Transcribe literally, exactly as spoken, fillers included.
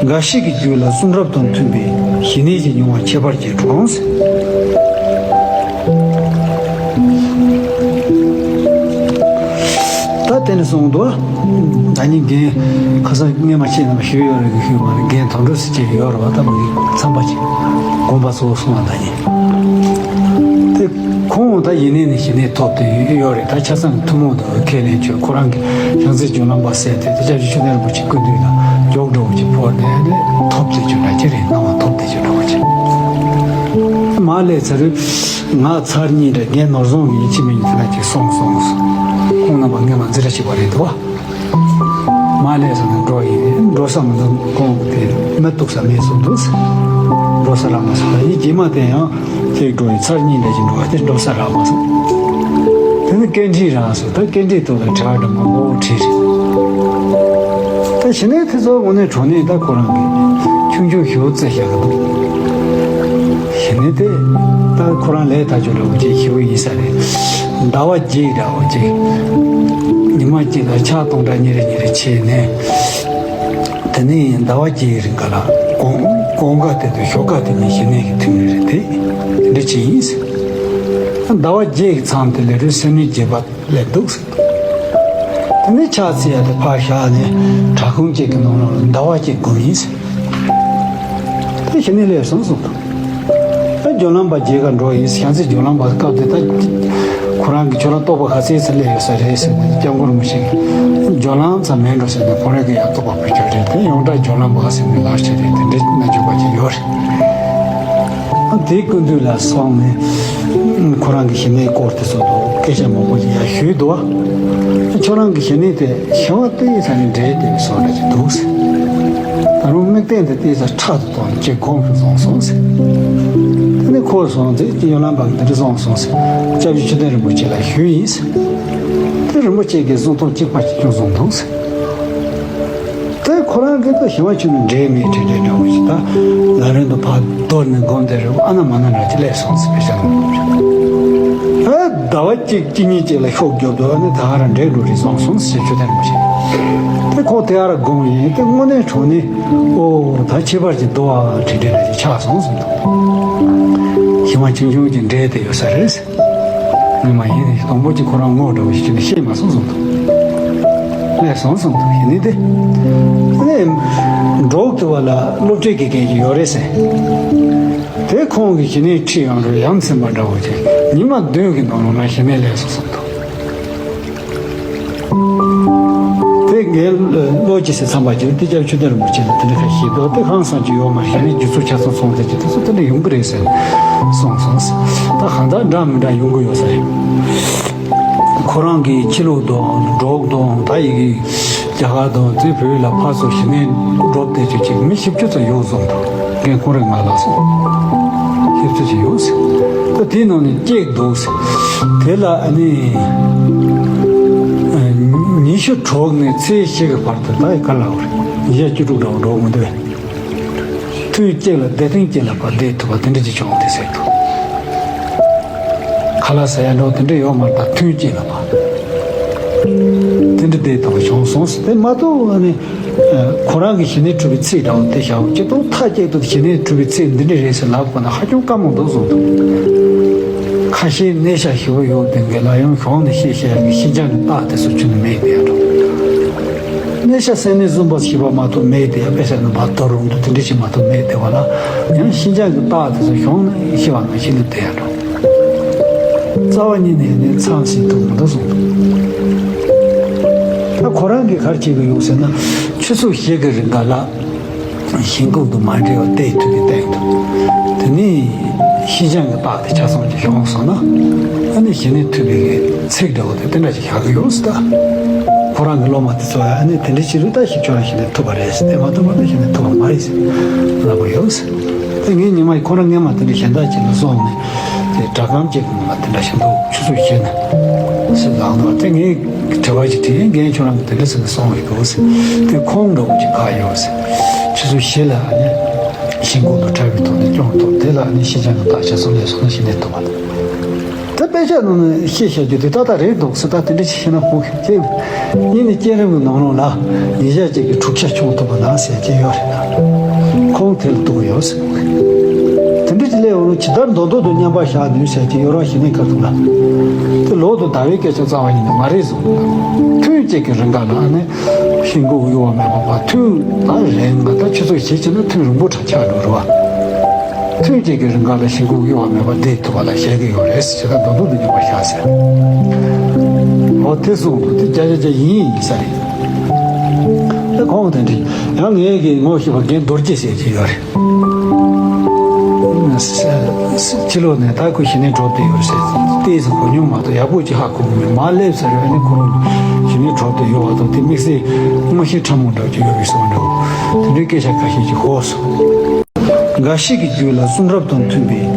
འགའ་ཞིག་གི་རྒྱུད་ལ་གསུང་རབ་དང་མཐུན་པའི་ཞི་གནས་ཀྱི་མྱོང་བ་ཁྱད་པར་གྱིས་གྲོངས། ད་དེ་ནས་གསུངས་འདུག་ད་ནི་རྒན་ཁ་སང་སྔས་མ་ཁྱེད་རྣམ་པ་ཞུས་ཡོད་རེད་གི། ཞུས་མ་རེད། རྒན་དོན་གྲུབ་ཟེར་ཅིག་ཡོད་རེད་བ། ད་མི་ཚངས་པ་ཅིག་དགོངས་པ་གཙོ་བོ་གསུངས་པ། ད་ནི་དེ་ཁོང་ད་ཡིན་ནའི་ནི་ཞི་གནས་ཐོབ་སྟེ་ཡོད་རེད། ད་ཆ་ཚང་གི་ཐུན་མོང་དུ་ཁས་ལེན་བྱོས། ཁོ་རང་གི་བྱང་རྩེ་སྦྱོར་ལམ་པ་ཟེར་དེ་དེ་སྐྱབས་རྗེ་ཆོས་ལྡན་རིན་པོ་ཆེ་སྐུ་མདུན་ལ་མགྱོགས་འགྲོ་བ་ཅིག་ཕོག་ནས་ནི་ཐོབ་སྟེ་བྱོས་འདྲ་ཅི་རེད། སྣང་བ་ཐོབ་སྟེ་བྱོས་འདྲ་བ་ཅིག་མ་སླེབས་ཚར་རེད། ང་ཚར་གཉིས་འདྲ་རྒན་ནོར་བཟང་གི་ཡིད་ཆེས་མི་ཉུང་དེ་ན་ཅིག་སོང་སོང་། ཁོང་རྣམ་པ་སྔས་མ་འཛི་ར་བྱེད་པ་རེད་འདུག་མ་སླེབས་སོང་ན་འགྲོ་ཡིན། འགྲོ་ས་མི་འདུག་ཁོང་དེ་མི་གཏུག་ས་མེད་སོང་འདུག་འགྲོ་ས་རག་མ་སོང་། ད་ཡིན་རྗེས་མ་དེ་ཡང་ཅིག་འགྲོ་ཡིན། ཚར་གཉིས་འདྲ་ཅིག་འགྲོ་བ་དེ་འགྲོ་ས་རག་མ་སོང་། དེ་ནི་སྐད་འཕྲིན་རག་སོང་། ད་སྐད་འཕྲིན་ཐོག་ལ་དྲི་བ་འདྲ་མང་པོ་དྲིས་རེད། ད་ཞི་གནས་དེ་ཚོ་དངོས་གནས་དྲང་གནས་ད་ཁོ་རང་གིས་ཆུང་ཆུང་ཞེ་པོ་བརྩི་བཞག་གི་འདུག་ཞི་གནས་དེ་ད་ཁོ་རང་ལས་ད་ཅོ་འདྲ་བོ་ཅིག་ཞེ་པོ་ཡིན་ས་རེད། ཟླ་བ་གཅིག་འདྲ་བོ་ཅིག་ཉི་མ་གཅིག་ལ་ཕྱག་སྟོང་ཕྲག་ཉིས་རེ་ཉིས་རེ་བྱས་ནས། དེ་ནས་ཟླ་བ་གཅིག་རིང་ག་ལ་གོང་གོང་ཁ་དེ་དང་ཞོགས་ཁ་དེ་ནས་ཞི་གནས་ཀྱི་ཐུན་རེ་རེ་དེ་དེ་འདྲ་ཅིག་ཡིན། ཟླ་བ་བརྒྱད་ཀྱི་མཚམས་དེ་ལས་རུང་སེམས་ནུས་རྒྱས་པ་སླེབས་འདུག་ཟེར། དེ་ནས་ཕྱག་འཚལ་ཡ་དེ་ཕར་བཞག་ནས་དྲ་ཁུང་གཅིག་གི་ནང་ལ་ཟླ་བ་གཅིག་སྒོམ་ཡིན་ཟེར། དེ་ཞི་གནས་སླེབས་སོང་གསུངས་འདུག་ད་སྦྱོར་ལམ་པ་རྗེས་ཀ་འགྲོ་ཡིན། བྱང་རྩེ་སྦྱོར་ལམ་པ་སྐབས་དེ་ད་ཁོ་རང་གི་ཁྱོད་རང་རྟོགས་པ་ག་ཚད་ཚད་སླེབས་ཡོད་ས་རེད་ཟེར་ནས་སྐྱབས་མགོན་རིན་པོ་ཆེ་གིས་སྦྱོར་ལམ་ཙམ་མིན་འགྲོ་ཟེར་ནས་ཁོ་རང་གི་ཡང་རྟོགས་པ་བོད་སྐྱོར་རེད། དེ་ཡོངས་གྲགས་སྦྱོར་ལམ་པ་ཟེར་ནས་ལར་བྱས་རེད། དེ་འདྲའི་རྣལ་འབྱོར་པ་ཅིག་ཡོད་རེད། ཨ་དེའི་སྐུ་མདུན་ལ་སོང་ནས་ཁོ་རང་གི་ཞི་གནས་སྐོར་དེ་ཚོ་དང་སྐད་ཆ་མང་པོ་ཞིག་ཡར་ཞུས་འདུག་ཨ་ཁྱོད་རང་གི་ཞི་གནས་དེ་ཞི་བ་ལྟ་ཡི་ས་ནས་འདྲེས་བསྡད་པའི་བཟོ་འདྲ་ཅིག་འདུག་ཟེར། ད་རུང་དམིགས་རྟེན་དེ་ལྟ་ཡི་ས་ཁྲག་ཏུ་དང་ཅེས་དགོངས་སུ་བཟུང་སོང་ཟེར། དེ་ནས་ཁོ་སོང་ཚེ་ཀྱི་ཡོ་ལམ་པ་གི་འདི་འདྲ་བཟུང་སོང་ཟེར། སྐྱབས་རྗེ་ཆོས་ལྡན་རིན་པོ་ཆེ་ལ་ཞུས་ཡིན་ཟེར། དེ་རིན་པོ་ཆེ་གིས་གཟུངས་ཐུང་གཅིག་པ་གཅིག་ཀྱང་བཟུང་འདུག་ཟེར། དེ་ཁོ་རང་གིས་ད་ཞི་བ་ཆོས་ནི་འདྲེས་མེད་དྲིན་ལན་འདྲ་བོ་ཞིག་ད་ལམ་རིམ་དུ་ཕར་དོར་ནས་སྒོམ་བསྡད་རེད། ཨ་ན་མ་ན་འདྲ་ཅིག་སླེབས་སོང་ཟེར་དཔེ་ཆ་ནང་ལ་ཡོད་རེད། ཨ་ཟླ་བ་གཅིག་གཅིག་གཉིས་ཅིག་ལ་ཤུགས་རྒྱོབ་འདུག་ཨ་ནི་ད་ཧ་ར་འདྲེས་འགྲོ་རེད་བཟུང་སོང་ཟེར་ཆོས་ལྡན་རིན་པོ་ཆེ། དེ་ཁོ་དེ་ཨ་ར་སྒོམ་ཡིན། དེ་དངོས་གནས་དྲང་གནས་ཨོ་ད་ཁྱད་པར་ཅིག་འདུག་ཨ་དྲིན་ལན་འདྲ་ཅིག་ཆགས་སོང་གསུངས་འདུག་ཞི་བ་ཆུང་ཆུང་ཅིག་འདྲེས་བསྡད་ཡོད་ས་རེད། ངས་མ་ཡིན་ནས་དང་པོ་གཅིག་ཁོ་རང་ངོ་འདྲ་བོ་ཞིག་བྱས་ནས་ཤེས་མ་སོང་གསུངས་འདུག་ལས་སོང་གསུངས་འདུག་ཡིན་ནི་དེ། ཨེ། འབྲོག་ཏུ་བ་ལ་སློབ་གྲྭའི་དགེ་རྒན་ཞིག་ཡོད་རེད་ཟེར། དེ་ཁོང་གིས་ཞི་གནས་ཁྲིད་ཡོང་དུས་ཡ་མཚན་པ་འདྲ་བོ་ཅིག་ཉི་མ་བདུན་གྱི་ནང་ལོགས་ན་ཞི་གནས་སླེབས་སོང་གསུངས་འདུག་དེ་ངས་ལོ་གཅིག་ཟེར་མཚམས་པ་ཅིག་དེ་སྐྱབས་ཆོས་ལྡན་རིན་པོ་ཆེ་ལ་དེ་འདྲ་ཁ་ཞིག་འདུག་དེ་ཧང་སང་ཅིག་ཡོད་མ་རེད། ཞི་གནས་རྒྱུ་ཚོགས་ཆ་ཚང་སོང་ཚེ་ཅིག་དེ་ཚོ་དེ་འདྲ་ཡོང་གི་རེད་ཟེར་གསུངས་སོང་ཟེར། ད་གང་ལྟར་འདྲ་མི་འདྲ་ཡོང་གི་ཡོད་ས་རེད། ཁོ་རང་གིས་ཕྱི་ལོགས་དང་འབྲོག་དང་ད་ཡི་གེ་རྒྱ་གར་དང་དེ་བོད་ལ་ཕར་ཚུར་ཞི་གནས་སྒྲུབ་བསྡད་རྒྱུ་ཅིག་མི་བཞི་བཅུ་ཙམ་ཡོད་བཟོ་འདུག་རྒན་ཁོང་རང་ང་ལ་སོང་། བཞི་བཅུ་ཅིག་ཡོད་ཟེར། ད་དེའི་ནང་ནས་གཅིག་འདུག་ཟེར། དེ་ལ་ཨ་ནི་ཉི་ཤུ་དྲུག་ནས་ཚེས་བཞི་གི་བར་དུ་ད་ཡི་ག་ལ་བར་ཉི་ཤུ་བཅུ་དྲུག་འདྲ་བོ་འགྲོ་མི་འདུག་ཐུན་གཅིག་ལ་བདེ་ཐང་གཅིག་ལ་ཕར་བསྡད་ཐུབ་པ་དེ་འདྲ་ཅིག་བྱུང་སྟེ་ཟེར་འདུག་ཁ་ལག་ཟ་ཡ་འདྲ་བོ་དེ་འདྲ་ཡོད་མ་རེད། ད་ཐུན་གཅིག་ལ་ཕར་དེ་འདྲ་བསྡད་ཐུབ་པ་བྱུང་སོང་ཟེར། དེ་མ་གཏོགས་ཨ་ནི་ཁོ་རང་གི་ཞི་གནས་གྲུབ་པའི་ཚིག་འདྲ་བོ་དེ་བཞག་གཅིག་ཏུ་མཐའ་གཅིག་ཏུ་ཞི་གནས་གྲུབ་པའི་ཚིག་འདི་འདྲ་རེད་ཟེར་ལབ་དགོས་ན་ཧ་ཅང་དཀའ་མོ་འདུག་གསུངས་འདུག་ཁ་ཤས་གནས་ཤག་ཞི་བ་ཡོད་དེ་འགའ་ལ་ཡང་གཞུང་ནས་བཤད་བཤད་ཡ་གི་ཤིན་སྦྱངས་ཀྱི་རྟགས་དེ་ཚོ་ཁྱོན་ནས་མེད་དེ་ཡ་འགྲོ། གནས་ཤག་སེམས་གནས་གསུམ་པོ་ཞི་བ་མ་གཏོགས་མེད་དེ་ཡ་དཔེ་ཟེར་ན་བར་དོ་རུང་དུ་དེ་འདྲ་ཞིག་མ་གཏོགས་མེད་དེ་བ་ལ་ཡང་ཤིན་སྦྱངས་ཀྱི་རྟགས་དེ་ཚོ་གཞུང་ནས་ཤི་བ་ནང་བཞིན་དུ་བསྡད་ཡ་འགྲོ། རྩ་བ་ཉིད་ནས་ནི་མཚམས་ཟིན་ཐུབ་མི་འདུག་གསུངས་འདུག་ད་ཁོ་རང་གིས་ག་རེ་བྱེད་ཀྱི་ཡོད་ཟེར་ན་ཆུ་ཚོད་བཞི་གི་རིང་ག་ལ། ཞིང་ཁམས་དང་མ་འབྲེལ་བར་བསྡད་ཐུབ་པའི་སྟེང་དུ། དེ་ནས་ཤིན་སྦྱངས་ཀྱི་རྟགས་དེ་ཆ་ཚང་ཅིག་བྱུང་སོང་ན། ཨ་ནི་ཞི་གནས་ཐུབ་པའི་ཚིག་འདྲ་བོ་དེ་དེ་འདྲ་ཞིག་བཞག་གི་ཡོད་ཟེར་ད། ཁོ་རང་གི་སློབ་མ་དེ་ཚོ་ཨ་ནི་དེ་འདྲ་ཞིག་རེད་ད་ཞིག་ཁྱོད་རང་ཞི་གནས་ཐུབ་པ་རེད་ཟེར། དེ་མ་ཐུབ་པ་ན་ཞི་གནས་ཐུབ་པ་མ་རེད་ཟེར་ལབ་པ་ཡོད་ཟེར། དེ་ངས་ཉི་མ་ཁོ་རང་སྔས་མ་དེ་འདྲ་གཞན་དག་ཅིག་ལ་སོང་ནས་དེ་སྦྲག་སྒམ་ཅིག་གི་ནང་ལ་དེ་འདྲ་ཞིག་འདུག་ཆུ་ཚོད་བཞི་ནས་ཟེར་ལབ་འདུག་དེ་ངས་དྲི་བ་ཞིག་དྲིས། རྒན་ཁྱོད་རང་གིས་དེ་འདྲ་ཟེར་ནས་གསུངས་ཡོད་འདུག་ཟེར། དེ་ཁུངས་འདྲ་བོ་ཅིག་ག་ཡོད་ཟེར། ཆུ་ཚོད་བཞི་ལ་ཨ་ནི་ཞིང་ཁམས་དང་བྲལ་བའི་ཐོག་ནས་སྐྱོང་ཐུབ། དེ་ལ་ཨ་ནི་ཤིན་སྦྱངས་ཀྱི་རྟགས་ཆ་ཚང་སླེབས་སོང་ན་ཞི་གནས་ཐུབ་པ་དང་། དེ་ དཔེ་ཆ་ནང་ནས་བཤད་བཞག་རྒྱུ་དེ་ཏག་ཏག་རེད་འདུག་ཟེར། ད་དེ་འདྲ་ཞིག་བཤད་ན་ཁོང་གིས་ཁྱེད་ཡིན་ནི་བསྐྱེད་རིམ་གྱི་ནང་ལོགས་ལ་ཉིན་ཞག་གཅིག་གི་འཁྲུག་ཆ་བྱུང་ཐུབ་པ་ན་ཟེར་གྱི་ཡོད་རེད་ད། ཁོང་དེ་ལ་གཏུག་གི་ཡོད་ཟེར། དེ་འདྲ་ཅིག་སླེབས་འོང་ན་ཇི་ལྟར་མདོར་མདོར་དུ་མཉམ་པར་བཞག་ནུས་ཟེར་གྱི་ཡོད་རང་ཞི་གནས་ཁ་ཐུག་ལ། དེ་ལོག་ཏུ་ཟླ་བའི་སྐད་ཆ་རྩ་བ་ཉིད་ནས་མ་རེད་གསུངས། ཐུན་གཅིག་གི་རིང་ག་ལ་ནི་ཞིང་ཁུག་གཡོ་བ་མེད་པ་བ། ཐུན་ད་རེད་ང་ད་ཆུ་ཚོད་བཞི་བྱས་ན་ཐུན་རིང་པོ་དྲག་ཆགས་འགྲོ་རེད་བ། ཐུན་གཅིག་གི་རིང་ག་ལ་ཞིང་ཁུག་གཡོ་བ་མེད་པར་བསྡད་ཐུབ་པ་ལ་བཞེད་ཀྱི་ཡོད་རེད་ཟེར། ད་མདོར་མདོར་དུ་མཉམ་པར་བཞག་ཟེར། འོ་དེ་གསུངས་འདུག། དེ་བརྒྱ་ཆ་བརྒྱ་ཡིན་ཡིན་ས་རེད། དེ་ཁོང་དེ་འདྲ་ཡང་ངས་ཀྱི་ངོ་ཤེས་པ་རྒན་རྡོ་རྗེ་ཟེར་གྱི་ཡོད་རེད། ཕྱི་ལོགས་ནས་ད་ཁོ་ཞི་གནས་གྲོལ་བསྡད་ཡོད་ཟེར། ཏོག་ཙམ་གོ་མྱོང་མ་གཏོགས་ཡག་པོ་ཅིག་ཧ་གོ་གི་མེད། མར་སླེབས་ཚར་རེད། ཨ་ནི་ཁོ་རང་ཞི་གནས་གྲོལ་བསྡད་ཡོད་པ་དང་། དེ་དམིགས་བསལ་མངོན་ཤེས་ཕྲ་མོ་འདྲ་ཅིག་ཡོད་པའི་བཟོ་འདྲ་བོ། དེ་འདྲའི་སྐད་ཆ་ཁ་ཤས་ཅིག་ཧོ་སོང་། འགའ་ཞིག་གི་རྒྱུད་ལ་གསུང་རབ་དང་མཐུན་པའི་